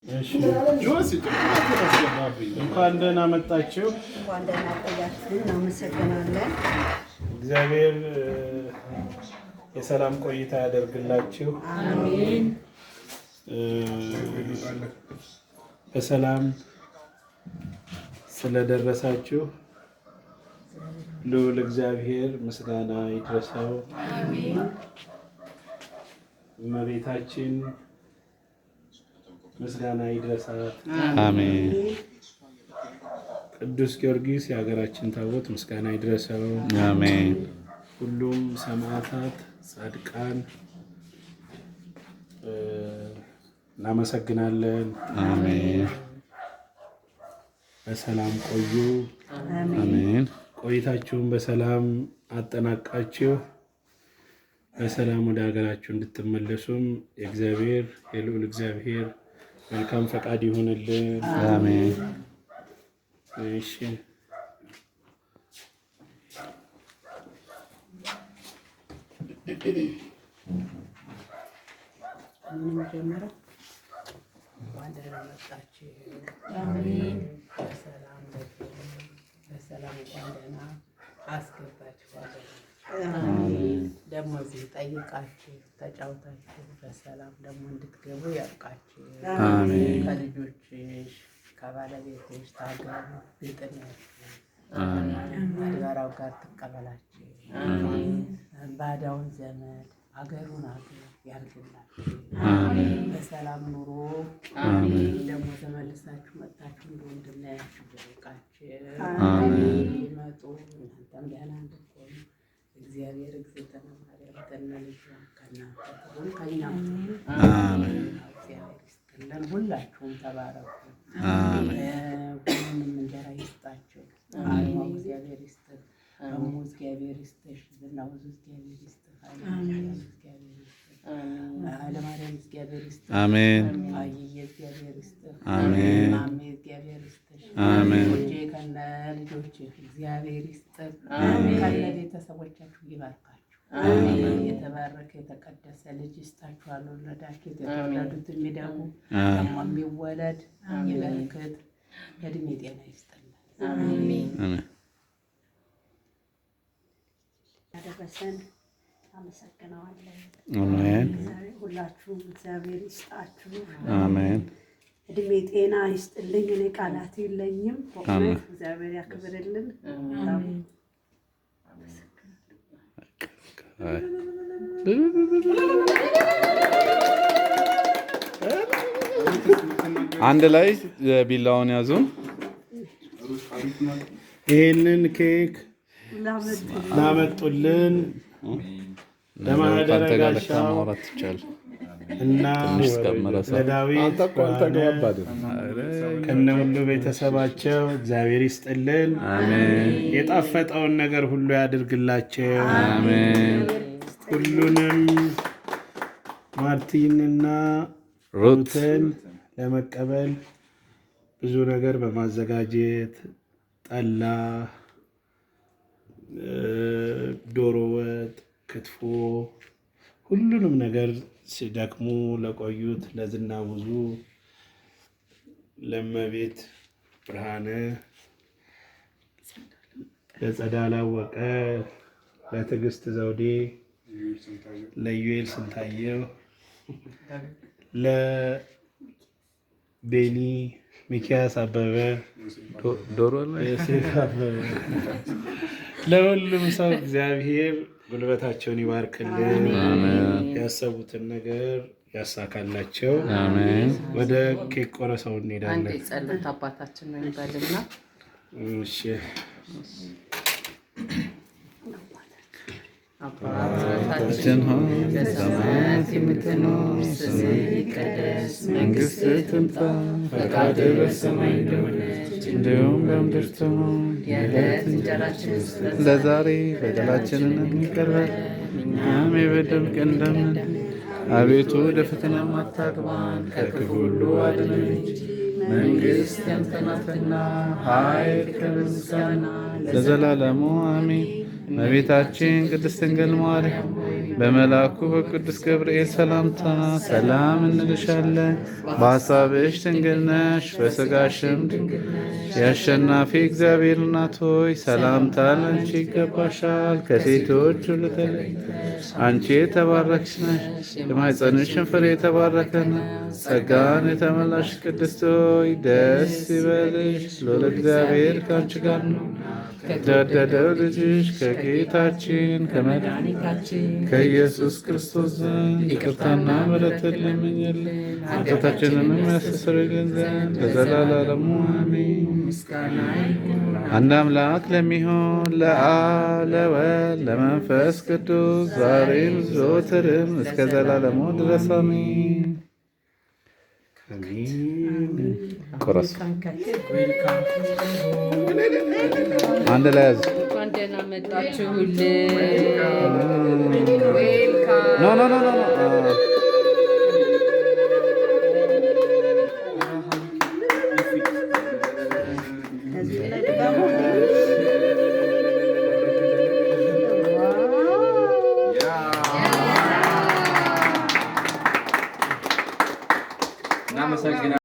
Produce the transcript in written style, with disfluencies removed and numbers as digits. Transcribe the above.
እሺ፣ እንኳን ደህና መጣችሁ። እንኳን ደህና ቆያችሁ። እናመሰግናለን። እግዚአብሔር የሰላም ቆይታ ያደርግላችሁ። አሜን። በሰላም ስለደረሳችሁ ልዑል እግዚአብሔር ምስጋና ይድረሰው። እመቤታችን ምስጋና ይድረሳት። አሜን። ቅዱስ ጊዮርጊስ የሀገራችን ታቦት ምስጋና ይድረሰው። አሜን። ሁሉም ሰማዕታት፣ ጻድቃን እናመሰግናለን። አሜን። በሰላም ቆዩ። አሜን። ቆይታችሁን በሰላም አጠናቃችሁ በሰላም ወደ ሀገራችሁ እንድትመለሱም የእግዚአብሔር የልዑል እግዚአብሔር መልካም ፈቃድ ይሁንልን። አሜን። እሺ፣ ምንም ጀምረው እንኳን ደህና መጣችሁ። በሰላም በጤና በሰላም እንኳን ደህና አስገባችሁ ሀገራችሁ። ደግሞ እዚህ ጠይቃችሁ ተጫውታችሁ በሰላም ደግሞ እንድትገቡ ያብቃችሁ። አሜን። ከልጆችሽ ከባለቤትሽ ታገሩ ግጥሚያችሁ አሜን። አድባራው ጋር ትቀበላችሁ። ባዳውን ዘመድ አገሩን አገር ያርግላችሁ። አሜን። በሰላም ኑሮ አሜን። ደግሞ ተመልሳችሁ መጥታችሁ እንደ ወንድናያችሁ ያብቃችሁ። አሜን። እንዲመጡ እናንተም ደህና እንድትሆኑ እግዚአብሔር እግዝእትነ ማርያም ከነ ልጇ ከእናንተ ትሁን ከእኛም ትሁን። አሜን። እግዚአብሔር ይስጥልን። ሁላችሁም ተባረኩ። አሜን። ሁሉንም እንጀራ ይስጣችሁ። አልማው እግዚአብሔር ይስጥህ። እሙ እግዚአብሔር ይስጥሽ። ዝናውዙ እግዚአብሔር ይስጥህ። ኃይለማርያም እግዚአብሔር ይስጥህ። ኃይለማርያም እግዚአብሔር ይስጥህ። አሜን። አየየ እግዚአብሔር ይስጥህ። አሜን። ማሜ እግዚአብሔር ይስጥሽ። አሜን። ልጄ ከነ ልጆችህ እግዚአብሔር ይስጥህ። ከነ ቤተሰቦቻችሁ ይባርካችሁ። የተባረከ የተቀደሰ ልጅ ይስጣችሁ። አልወለዳችሁት የተወለዱት የሚደጉ ደግሞ የሚወለድ ይበርክት። እድሜ ጤና ይስጥልን። አሜን። ያደረሰን አመሰግነዋለን። አሜን። ሁላችሁም እግዚአብሔር ይስጣችሁ። አሜን። እድሜ ጤና ይስጥልኝ። እኔ ቃላት የለኝም። በእውነት እግዚአብሔር ያክብርልን። በጣም አንድ ላይ ቢላውን ያዙ። ይህንን ኬክ ላመጡልን ለማህደረ ከአንተ ጋር ለካ ጋሻው ማውራት ይቻላል። እና ትንሽ እስከምረሳ። ለዳዊት ብርሃነ ከነ ሁሉ ቤተሰባቸው እግዚአብሔር ይስጥልን። አሜን። የጣፈጠውን ነገር ሁሉ ያድርግላቸው። አሜን። ሁሉንም ማርቲንና ሩት ሩትን ለመቀበል ብዙ ነገር በማዘጋጀት ጠላ፣ ዶሮ ወጥ፣ ክትፎ ሁሉንም ነገር ሲደክሙ ለቆዩት ለዝና ብዙ ለመቤት ብርሃነ፣ ለጸዳል አወቀ፣ ለትዕግስት ዘውዴ፣ ለዩኤል ስንታየው፣ ለቤኒ ሚኪያስ አበበ፣ ዶሮ ላይ ዮሴፍ አበበ፣ ለሁሉም ሰው እግዚአብሔር ጉልበታቸውን ይባርክልን፣ ያሰቡትን ነገር ያሳካላቸው። አሜን። ወደ ኬክ ቆረሰው አንድ እንሄዳለን። የጸሎት አባታችን ነው ይበልና እሺ። አባታችን ሆይ በሰማያት የምትኖር፣ ስምህ ይቀደስ፣ መንግስትህ ትምጣ፣ ፈቃድህ በሰማይ እንደሆነች እንዲሁም በምድር ትሁን። የዕለት እንጀራችንን ስጠን ለዛሬ በደላችንን ይቅር በለን እኛም የበደሉንን እንደምንል። አቤቱ ወደ ፈተና አታግባን ከክፉ ሁሉ አድነን እንጂ መንግሥት ያንተ ናትና፣ ኃይል፣ ክብር፣ ምስጋና ለዘላለሙ አሜን። እመቤታችን ቅድስት ድንግል ማርያም በመልአኩ በቅዱስ ገብርኤል ሰላምታ ሰላም እንልሻለን። በሐሳብሽ ድንግል ነሽ፣ በሥጋሽም ድንግል ነሽ። የአሸናፊ እግዚአብሔር እናት ሆይ፣ ሰላምታ ላንቺ ይገባሻል። ከሴቶች ሁሉ ተለይተሽ አንቺ የተባረክሽ ነሽ፣ የማኅፀንሽም ፍሬ የተባረከ ነው። ጸጋን የተመላሽ ቅድስት ሆይ፣ ደስ ይበልሽ፣ ልዑል እግዚአብሔር ከአንቺ ጋር ነው። ከተወደደው ልጅሽ ከጌታችን ከመድኃኒታችን ከኢየሱስ ክርስቶስ ዘንድ ይቅርታና ምሕረትን ለምኝልን፣ ኃጢአታችንንም ያስተሰርይልን ዘንድ ለዘላለሙ አሜን። አንድ አምላክ ለሚሆን ለአብ፣ ለወልድ፣ ለመንፈስ ቅዱስ ዛሬም ዘወትርም እስከ ዘላለሙ ድረስ አሜን። ቆረሱ። አንድ ላይ ያዙ። እንኳን ደህና መጣችሁልን። Welcome. No, no, no, no, no. ከዚህ ላይ ደግሞ እናመሰግናለን።